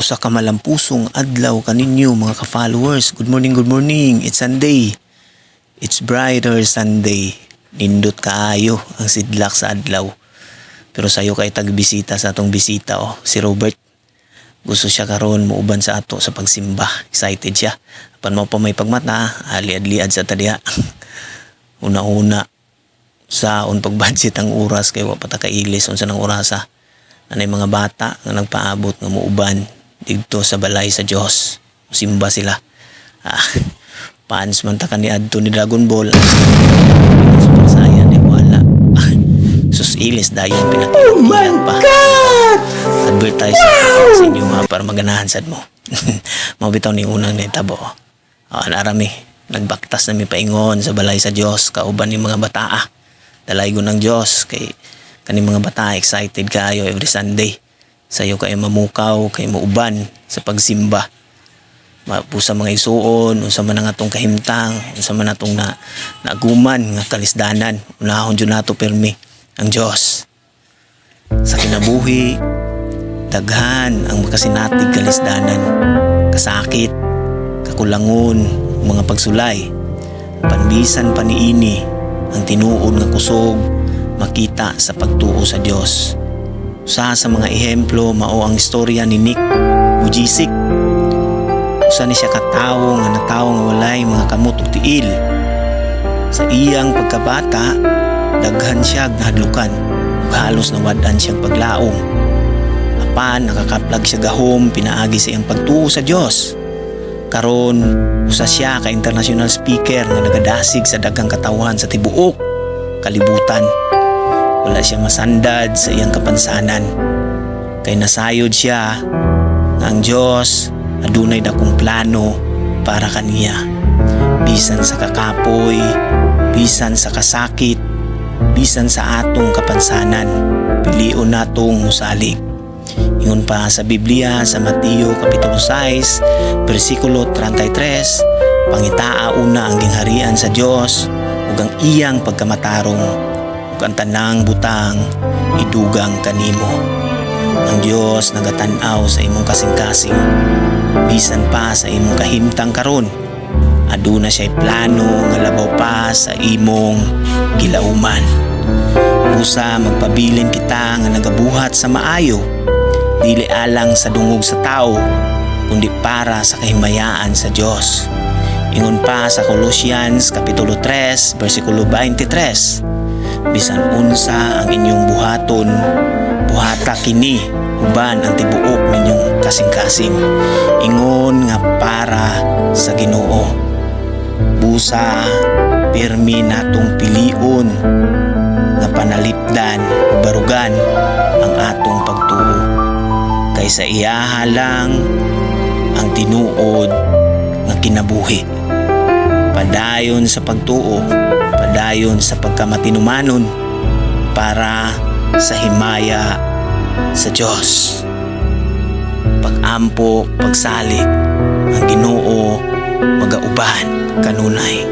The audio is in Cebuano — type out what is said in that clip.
Usa ka malampusong adlaw kaninyo, mga ka-followers. Good morning, good morning. It's Sunday. It's brighter Sunday. Nindot kaayo ang sidlak sa adlaw. Pero sayo kay tagbisita sa atong bisita, oh, si Robert. Gusto siya karon muuban sa ato sa pagsimba. Excited siya. Apan mao pa may pagmata, aliad-liad sa ta diha. Una-una sa on pagbudget ang oras kay wa pa ta kailis unsa nang orasa. Nanay mga bata nga nagpaabot nga muuban didto sa balay sa Dios. Simba sila. Ah, fans man ta kaniadto ni Dragon Ball. Super Saiyan eh, wala. Sus, ilis dayon pinakita. Oh my pa. God! Advertise sa inyo ha, para maganahan sad mo. Mao bitaw ni unang nahitabo. Oh, narami nagbaktas na mi paingon sa balay sa Dios kauban ni mga bataa. Dalaygon ng Dios kay kani mga bata, excited kayo every Sunday. Sayo kayo mamukaw kay muuban sa pagsimba. Mapusa mga isuon, unsa man ang atong kahimtang, unsa man atong na naaguman nga kalisdanan, unahon jud nato permi ang Dios. Sa kinabuhi, daghan ang makasinatig kalisdanan, kasakit, kakulangon, mga pagsulay. Panbisan pa niini, ang tinuod nga kusog makita sa pagtuo sa Dios. Usa sa mga ehemplo mao ang istorya ni Nick Vujicic. Usa ni siya katawo nga natawo nga walay mga kamot ug tiil. Sa iyang pagkabata, daghan siya nahadlukan ug halos nawad-an siyang paglaom. Apan nakakaplag siya gahom pinaagi sa iyang pagtuo sa Dios. Karon, usa siya ka international speaker nga nagadasig sa daghang katawhan sa tibuok kalibutan. Wala siya masandad sa iyang kapansanan. Kay nasayod siya nga ang Dios adunay dakong plano para kaniya. Bisan sa kakapoy, bisan sa kasakit, bisan sa atong kapansanan, pilion natong musalig. Ingon pa sa Biblia sa Mateo Kapitulo 6, versikulo 33, "Pangitaa una ang gingharian sa Dios ug ang iyang pagkamatarong, ug ang tanang butang idugang kanimo." Ang Dios nagatan-aw sa imong kasing-kasing, bisan pa sa imong kahimtang karon. Aduna siya'y plano nga labaw pa sa imong gilauman. Usa magpabilin kita nga nagabuhat sa maayo, dili alang sa dungog sa tao, kundi para sa kahimayaan sa Dios. Ingon pa sa Colossians Kapitulo 3, versikulo 23, "Bisan unsa ang inyong buhaton, buhata kini uban ang tibuok ninyong kasing-kasing, ingon nga para sa Ginoo." Busa pirmi natong pilion nga panalipdan o barugan ang atong pagtuo. Kay sa iyaha lang ang tinuod nga kinabuhi. Padayon sa pagtuo, padayon sa pagkamatinumanon para sa himaya sa Diyos. Pag-ampo, pagsalig, ang Ginoo magauban kanunay.